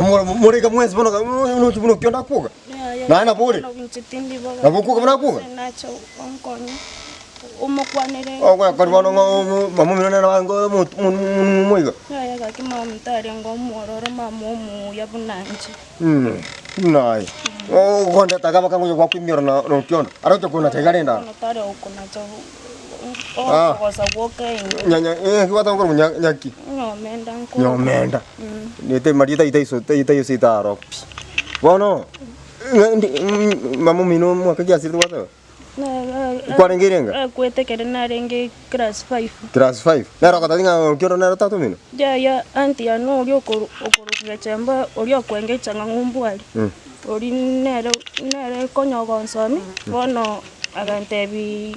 More mwensi bono nochi buna okio ndakwoga? Naye nabo ore? Nabo okwoga buna akwoga? Nacha onkonye omokwanere. Ogwekori bono ng'a mama omino nere nabange omoiga. Yaya gaki mama ominto arenge omwororo mama omuya buna inche. Buna aye. Okondeta iga mpaka ngocha goakwa emioro na okiondo. Aroche konacha iga rende aro. Bono tari gokonacha okogosa gwoka inwe. Nya nya gwateba korwa nyaki? Nyomenda nkorwa. Nyomenda. Nete marieta aito aiso aito aiso aro pi. Bono, mama omino omwaka ki asirete gwateba? Kwarenge irenga? Akwete ekero narenge class five. Class five. Nere ogotebi ng'a okiondo nere tata omino? Yaya aunty yane oria okoru okorokwa Gechemba oria okoengecha ng'a ng'umbu aria, oria nere nere konya ogonsomi, bono agantebiiii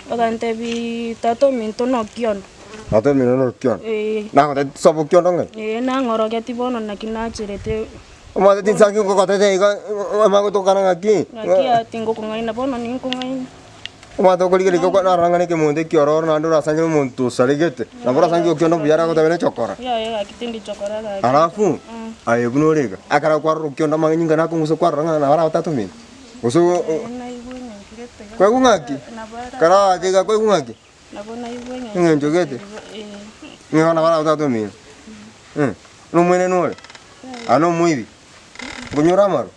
Agantebiaa tata ominto nokiondo. Tata omino nokiondo? Ee. Nagotebia tisoba okiondo ng'ai? Ee nang'orogeti bono naki nacherete. Omanyete tinsangi ngogotebia iga omanye gotokana ng'aki? Ng'aki aa tingokong'aina bono ninkong'aina. Omanyete okorigereria iga narora ng'a na ekemonto ekiororo naende orasange na omonto osaregete, nabo orasange okiondo mbuya aragotebie ne chokora. Yaya gaki tindi chokora gaki. Alafu, aye buna ore iga, ekero kwarora okiondo amanyinga nakong'usa kwarora ng'a nabo arabe tata omino. Gose kwaigwa ng'aki? Kara iga kwaigwa ng'aki? Eng'encho gete? Ng'a nabo arabe tata omino. Nomwenenu ore? Aa nomoibi? Okonyora amarwa?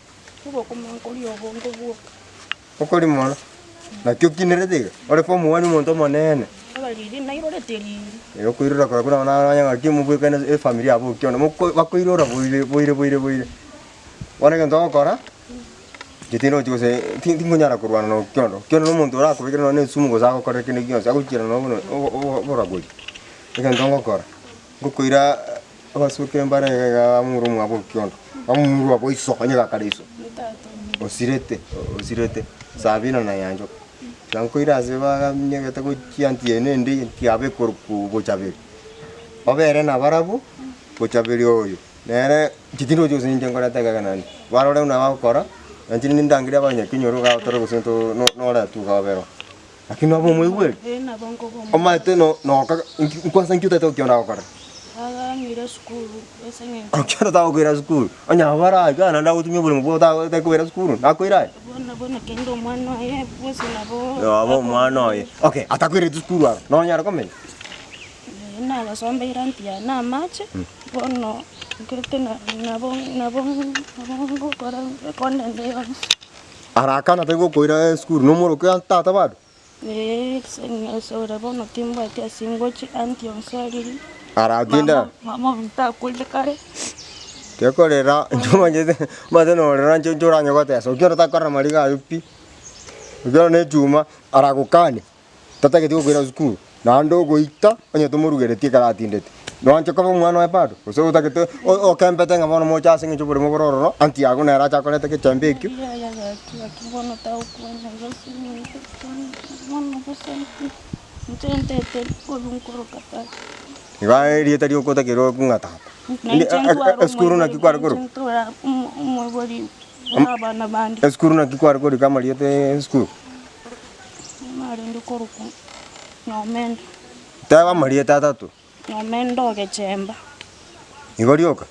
Okoria mono. Naki okinerete iga? Ore form one omonto omonene. Igo okoirora korwa buna nonye ng'aki mobwekaine efamiri yabo okiona moko bakoirora boire boire boire boire. Bono egento ogokora. Inche tindochi gose tinkonyara korwana na okiondo. Okiondo na omonto orakobekere nonye na esumu gose agokorere kende gionsi, agochiera nonye buna oboragori. Egento ngokora, ngokoira abasuke mbare iga iga bamura omwabo okiondo, bamomura obo iso onye gakare iso, osirete osirete Sabina na Nyanchoka. Tiga nkoire ase bagaminyegete gochia nti eye nende nti abe korokwa Bochaberi. Obere nabarabwo, Bochaberi oyo. Nere inche tindochi gose ninche nkoreta egega naende, barore buna bagokora, na inche nindangerie abanyakenyoro iga tore gose nto no- noretwe iga obere oo. Lakini nobe omoigweri, Ee nabo nkoba omanyete no noka nki kwansa nki otagete gokenda gokora? Agang'ira esukuru ase eng'encho. Ekero tagokoira sukuru, onye abwo bare igaa naende agotumia oboremo bwao otago otakoira sukuru, nakoira aye? Bono bono kende omwana oye bwose nabo. Nabo omwana oye, okay atakoireti sukuru aro, nonyare komenya? Ee nagasombeire aunty yane amache. Bono nkerete nabo nabo nabo ngokora ekonda ende yonsi. Arakana tari gokoira esukuru nomoroke tata bado? Ee ase ore bono timbwati ase ngochia aunty onsaririe. Aratinda? Mama ominto akurire kare. Gekorera inche omanyete omanyete norera inche inche oranye gotesa okio otakorera mariga aywo pi, okio na echuma aragokania. Tatageti gokoira sukuru, naende ogoita onye tomorugereti ekero atindete. Noanche koba omwana oye bado? Gose otagete o- okembete ng'a bono moche ase eng'encho oboremo bore ororo, aunty yago nere ache akorete gechembe ekio. Yaya gaki gaki bono tagokwana igo ase eng'encho bono gose inche ntete oyo nkoroka tata. Iga erieta rioka otakeire ng'a tata. Na inche ntware Esukuru naki kware korokwa? inche ntware omoibori buna abana bande. Esukuru naki kware korika amarieta esukuru? Narenge korokwa Nyomenda. Teba amarieta atato. Nyomenda ogechemba. Igo rioka?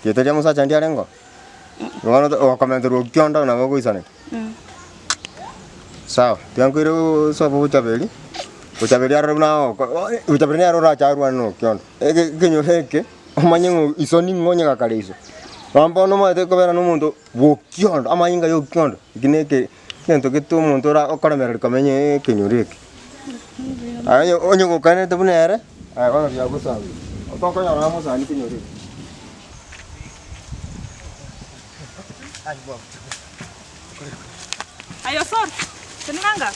Rieta ria omosacha ndiarenge oo? Bono okomenterwa okiondo nabo ogoisaneka. Sawa, tiga nkoire sobo bochaberi, bochaberi arore buna agoko bochaberi nere orache arwane na okiondo. Eke ekenyoro eke, omanye ng'a iso ning'o onye gakare iso. Bono bono omanyete kobera na omonto bwa okiondo, amanyinga ya okiondo, eki na eke. Egento gete omonto ora okoremereria komenya ekenyoro eke. Aye onye gokanete buna ere, aye bono biagosambire. Tokonyora mosani kenyoro eke. Aye Osoro, tenena anga.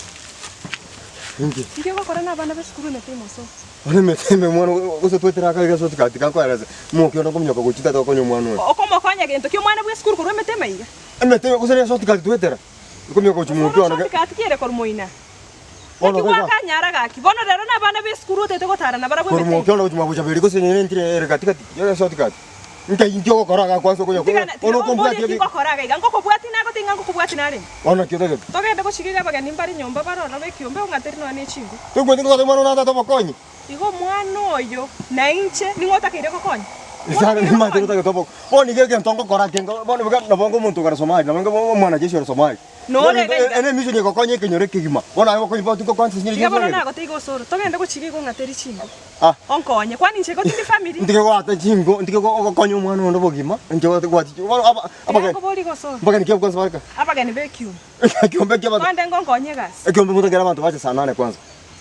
Inki? Inki ogokora na abana b'esukuru emete ime Osoro? Bono emete ime omwana gose twetera akare gose tiga nkoerese, omokia onde okominyoka gochia tata gokonya omwana oyo. Okomokonya gento ki omwana bw'esukuru korwa emete ime iga? Emete gose ne shortcut twetera, nkominyoka gochia Osoro mokia one. shortcut ki ere korwa moina? Bono Naki iga. gwakanyara gaki? Bono rero nabana b'esukuru otete gotara nabarabwo Korwa emete ime. mokia one gochia mwabochaberi gose nere entire ere katikati ye shortcut. Nkai inki ogokora iga kwansa okonya Tiga na- tiga bono omborie okombwatia eki bi ngokora iga iga. Nkokobwatia nagotebi ng'a nkokobwatia narenge. Bono naki otagete? Togende gochia iga abageni mbare nyomba bare ororo b'ekiombe ong'ateri nonya ne chinko. Toigweti ngogotebi mwana one na tata obokonyi? Igo omwana oyo na inche ning'o otakeire gokonya? Gesare nimanyete gotagete oboko. Bono iga egento ngokora eke nko bono iga nabo nko omonto okare Somali, nabo nko omwanajeshi ore Somali. Nore Bono iga iga. ere emission egokonya ekenyoro ekegima. Bono aye gokonya bono tingokonya chisemi Tiga bono chiria nagoteiga osoro, togende gochiga igo ng'ateri chingo. Ah. Onkonye, kwani inche igo tindi family? Ntige goata chingo, ntige gokonya omwana onde obogima, inche goati bono aba Tiga abageni nkoborie iga osoro. mbageni ki abwo kwanza bareka? Abageni ba ekiombe. Ekiombe kia abanto. Twende ngonkonye egasi. Ekiombe motagere abanto bache saa nane kwanza.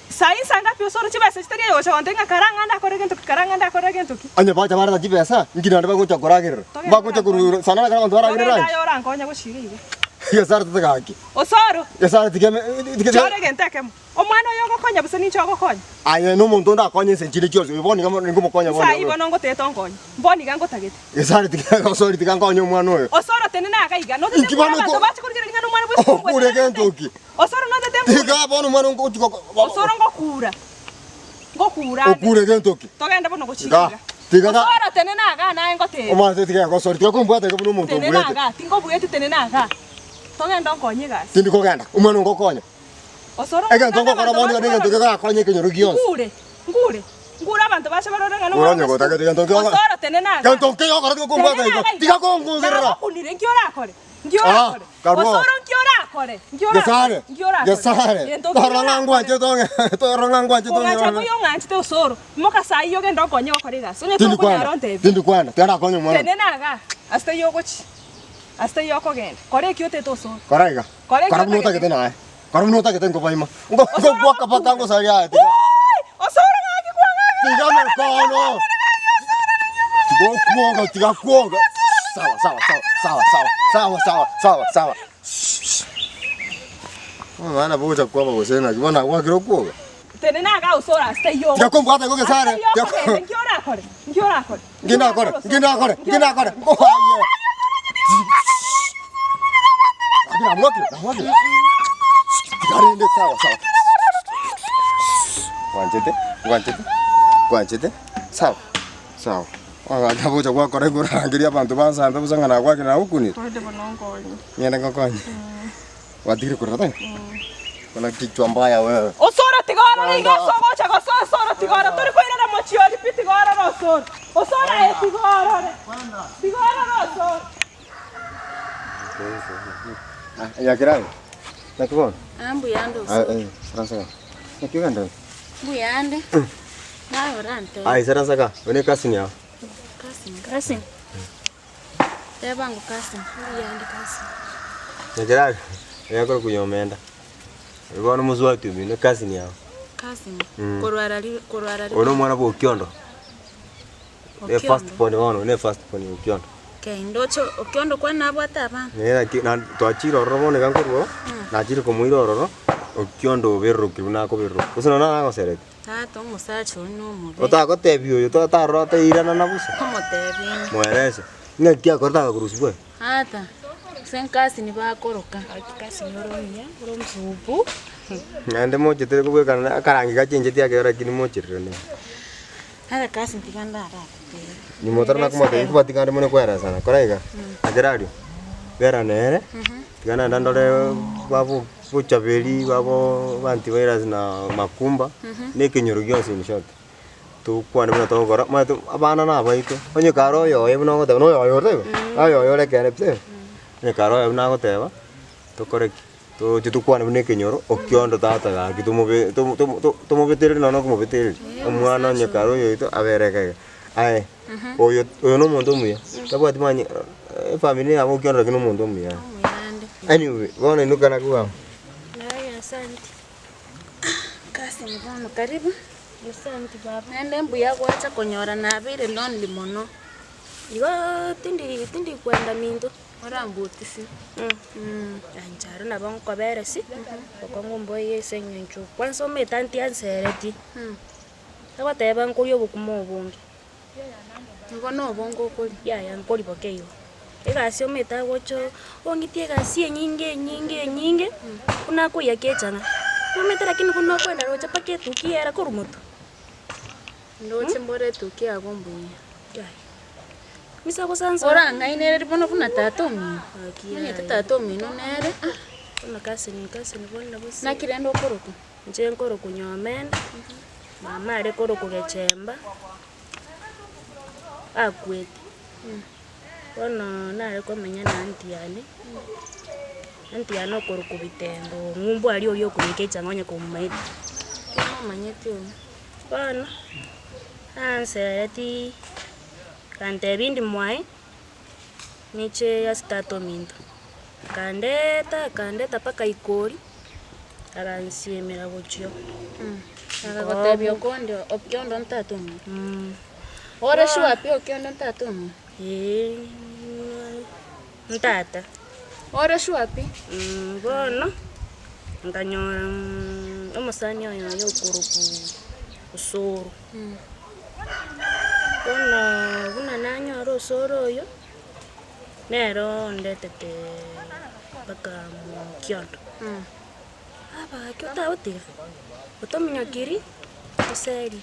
Saa insa ngapi osoro chibesa chitari aye gocha gontebia ng'a kara ng'a ndakore gento ki, kara ng'a ndakore gento ki. Onye bacha bareta chibesa, inki naende bagocha koragerera? Togende Bagocha orankonye. korwa saa nane ekero abanto baragerere Togende aye? aye orankonye gochiira iga. Gesare tete gaki. Osoro! Gesare tiga eme tiga tiga. Chora egento ekemo. Omwana oyo ogokonya bosa ninche ogokonya. Aye nomonto onde akonye ense chinde chionsi, oyo bono iga ninkomokonya bono Nsayi iga. bono ngotete onkonye. Mbono iga ngotagete. Gesare tiga osori tiga nkonye omwana oyo. Osoro tenena iga iga. Notete Inki bono mbura abanto oko- bache korigereria ng'a nomwana bw'esukuru Okure gweterete. gento ki? Osoro notete mbura. Tiga bono omwana ngochi goko Osoro ngokura. Ngokura ande. Okure gento ki? Togende bono gochia Tiga, iga. tiga ga- Osoro tenena iga naye ngotebe. Omwana tiga gosori tiga kombwata iga buna omonto Tenena obuete. iga, tingobueti tenena iga. Togende onkonye egasi. Tindi kogenda, omwana ongokonya. Osoro Egento ngokunda ngokora abanto bono iga bache negento barore. kegorakonye ekenyoro gionsi. Ngure, ngure, ngure abanto bache barore ng'a Ore nomwana onye bw'esukuru. gotagete gento nkio Osoro tenena iga. Gento nkeiyo okora tiga kombwata Tenena igo. iga iga. Tiga konguserera. Nagokunire nki orakore? Nki Ah, orakore? karwo. Osoro nki orakore? Nki orakore? Gesare, Nki orakore? gesare. Gento nki Torora ng'a orakore? ngwanchete ong'e, torora ng'a ngwanchete ong'e. Kong'acha boiyo ong'anchete osoro. Imoka saa eyio ogende okonye gokora egasi. Onye Tindi tokonyara kwenda, ontebie. tindi kwenda. Tiga nakonye omwana. Tenena iga, ase taiyo ogochia. Ase taiyo okogenda. Kora ekio otete osoro. Kora iga. Kora ekio Kora buna otagete. otagete naye. Kora buna otagete nkobaima. Nko- Nkogwaka mpaka ngosaria aye tiga. Osoro gaki kwang'ang'ana. Tiga mekono. Tiga okwoga, tiga kwoga. Sawa, sawa, sawa, sawa, sawa, sawa, sawa, sawa, sawa. Omwana bogocha kwaba gose naki bono agwakire okwoga. Tenena iga osoro ase taiyo. Tiga kombwata igo gesare. Ase taiyo okogenda, nki orakore? Nki orakore? Nki ndakore? Nki ndakore? Nki ndakore? Nkoaye. Lakini namwakire, namwakire. Tiga rende sawa sawa. Gwanchete, gwanchete, gwanchete. Sawa, sawa. Oganya gocha gwakora igoro rangeria abanto bansambe bosa ng'a nagwakire nagokunire. Orde bono nkonye. Ng'ende ngokonye. Gwatigire korera taibo? Kuna kichwa mbaya wewe. Osoro tiga orore iga ase ogocha gosoa osoro tiga orore tori koirana mochie oria pi tiga orore osoro osoro aye tiga orore tiga orore osoro. Ah, Nyakirago. Naki bono? Ah, mbuya ande Ah, osoro. eh, saransa ka. Naki ogenda? Mbuya ande. Naye orantebe. Ai, saransa ka. One cousin yao. Cousin. Cousin. Teba ng'o cousin. Mbuya ande cousin. Nyakirago. Yakora kunyomenda. Bono mosubati omino cousin yao. Cousin. Korwara ri korwara ri. Oyo nomwana bwa Okiondo. Ne Okiondo. first born bono, ne first born ya Okiondo. Okay, ndoche Okiondo kwani nabwate abana? Nere naki na twachire ororo bono iga nkorwa oo, nachire komoira ororo, Okiondo obererokire buna akobererokwa. Gose nonya nagosereti. Tata omosacha oria nomobe. Otagotebia oyo tarora otairana na bosa. Nkomotebia. Moerese, ng'aki akorete agakorusia bwaye? Tata, gose nkasini bakoroka. Gaki cousin ore omuya, ore omosupu. Naende mochete kobwekana na akarangi gachenchetie akero lakini mocherere nere. Tata cousin tiga ndaragotebi. Nyuma otari nakomotebia nkobatiga ande mone koeresana, kora iga, ekero aria, bera nere, tiga naende ndore babo bochaberi babo antivirus na makumba, na ekenyoro gionsi in short. Tokwane buna togokora, omanyete abana na abaito, onye kare oyoye buna ogoteba na oyoye ore taibo? Oyoye ore ekeene pi taibo? Onye kare oyoye buna agoteba, tokore ki? Toche tokwane buna ekenyoro, okiondo tata gaki tomobe tomo tomo tomobetereri nonya na okomobetereria, omwana onye kare oyoito abere iga iga. Aye, oyo oyo na omonto omuya, tabwati mani efamiri yabo okiondo lakini omonto omuya. Omuyande. Anyway, bono inuka nakwo amo. Naye asante. Cousin bono karibu. Asante baba. Naende mbuya gwacha konyora nabeire lonely mono. Igo tindi tindi kwenda minto. Orambutisi. Inche aro nabo nkoberesi, bokong'u mboiyo ase eng'encho kwanza omanyete antiansereti, agoteba nkoria obokima obonge. Igo na obonge okoria? Yaya nkoria boke igo. Egasi omanyete agocha ong'itie egasi enyinge enyinge enyinge, buna akoiyaka echang'a, omanyete lakini buna okoenda roche mpaka etuki ere korwa motwe. Ndoche mbore etuki yago mbuya. Yaya. Misa gosansa. Orang'ainererie bono buna tata omino. Gaki Omanyete yaya. tata omino nere ah. Bono cousin cousin bono gose. Naki rende okorokwa? Inche nkorokwa Nyomenda, mama are korokwa Gechemba. Akwete. Bono nare komenya na aunty yane, aunty yane okorokwa Bitengo ng'umbu aria oria okobeka echang'a onye komomaete. Timomanyeti oyio. Bono, ansereti, akantebia indi mwaye, niche ase tata ominto. Akandeta akandeta mpaka ikori, agansiemera gochia oo. Agagotebia okonde okiondo ntata omino. Ore sure pi okiondo ntata omino? Eeh ntata. Ore sure pi? Bono, nkanyora omosani oyo oye okorokwa Osoro. Bono buna nanyora Osoro oyo, nere ondetete mpaka mokiondo. Aba gaki otagotiga, otominyokiri, toserie.